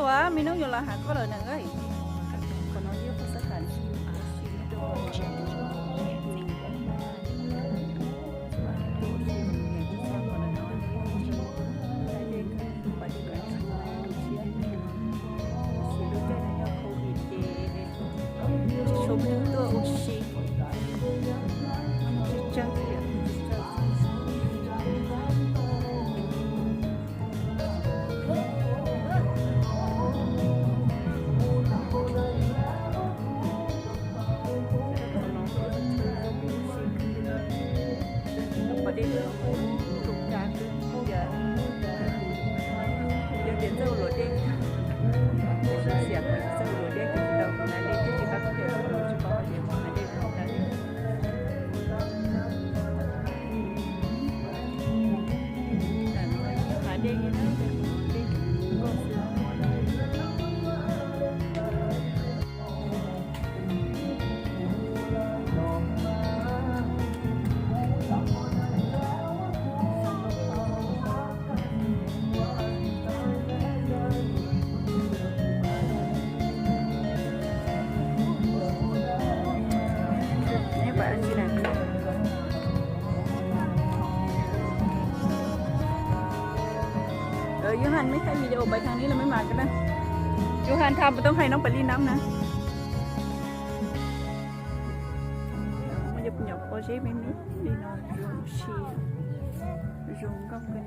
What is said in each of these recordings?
Ua, me noob yuav los hais koj lawm na. Qhov no yog paj xab tas. Tsis tshua muaj neeg tuaj ua si, tsawg tsawg thiab. Qhov dej lub cas, yog tias txawj ua luam dej, xiam txawj ua luam dej, tsis tau hnav dej thiab tsis qab tias tsis paub hais tias hnav dej tsis hnav dej. Hnav dej, dej nkoj xwb. Yus hais mej thaij video pais thaum ub los mej mam ko na. Yus hais thaum puas tau hais noob pais li nab na. Muaj cov pob zeb me me li no zoo siab, zoo nkauj kawg na.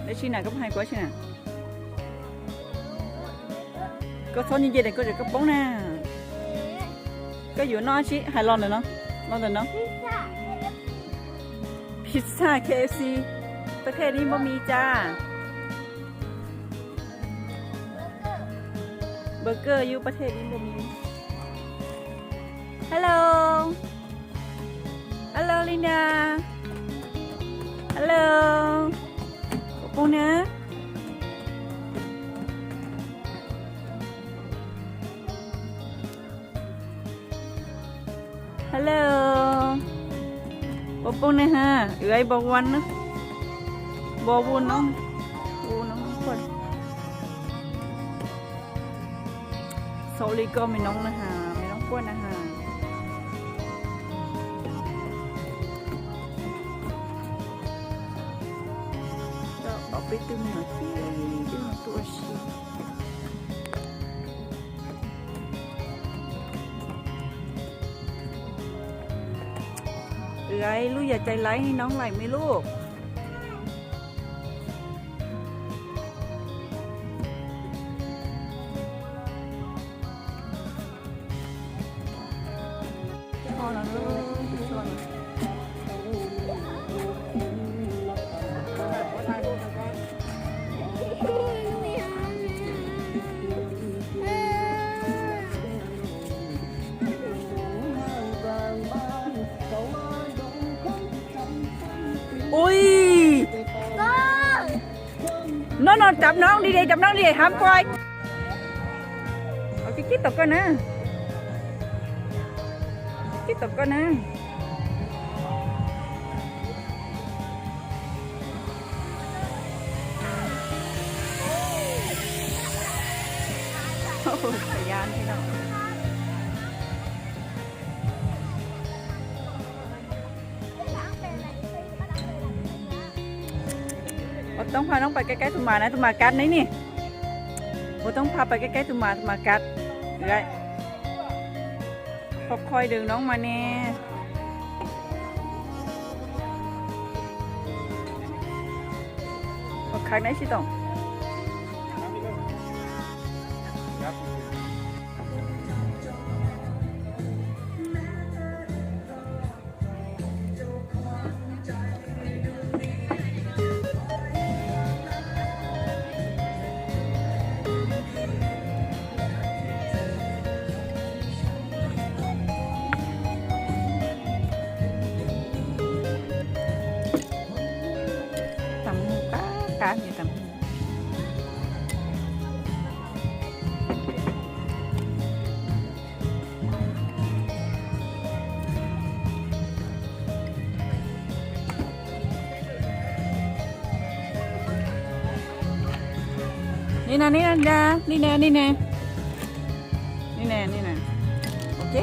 Dab tsi na, koj hais kuv dab tsi na? Koj txhob nce nce, koj tseem koj poob na. Koj yuav noj dab tsi hais los ntawm no, los ntawm no. Pizza, K F C, pab thej dib npauj mis cas. Burger yub pab thej dib npauj mis. Hello. Hello Linda. Hello. Puas poob na? Hello. Puas poob na ha? Wb ib npau ua na. Npau ua no. Ua no. Xaus li koj me noob na ha, me noob kuaj na ha. Ob peb tug me nyuam tib tug tuaj ua si. Wb ib lub yam cai laib noob laim me lub. Ui, no no, cov noob di, cov noob di hab poi. Kib tom koj na, kib tom koj na. Ua toob pha noob pais kaib kaib tus mas na, tus mas kav neb ni. Ua toob pha pais kaib kaib tus mas, tus mas kav. Qhov qhoi dws noob mas ne. Khai neb sib toom. Tab mus qab qab tab. Ni na, ni na, ni na, ni na. Ni na, ni na. Ok.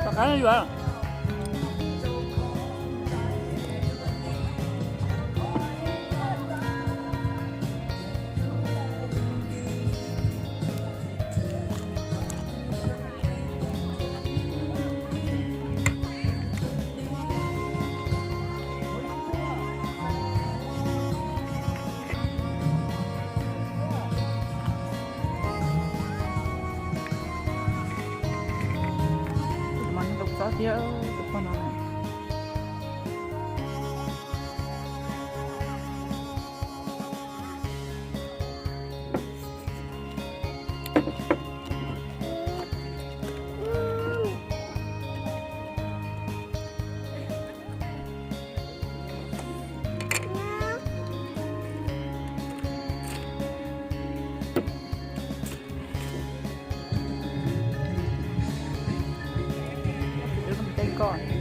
Tom qab yuav. Tus poj no thiab tus poj no. Tus ntej koj.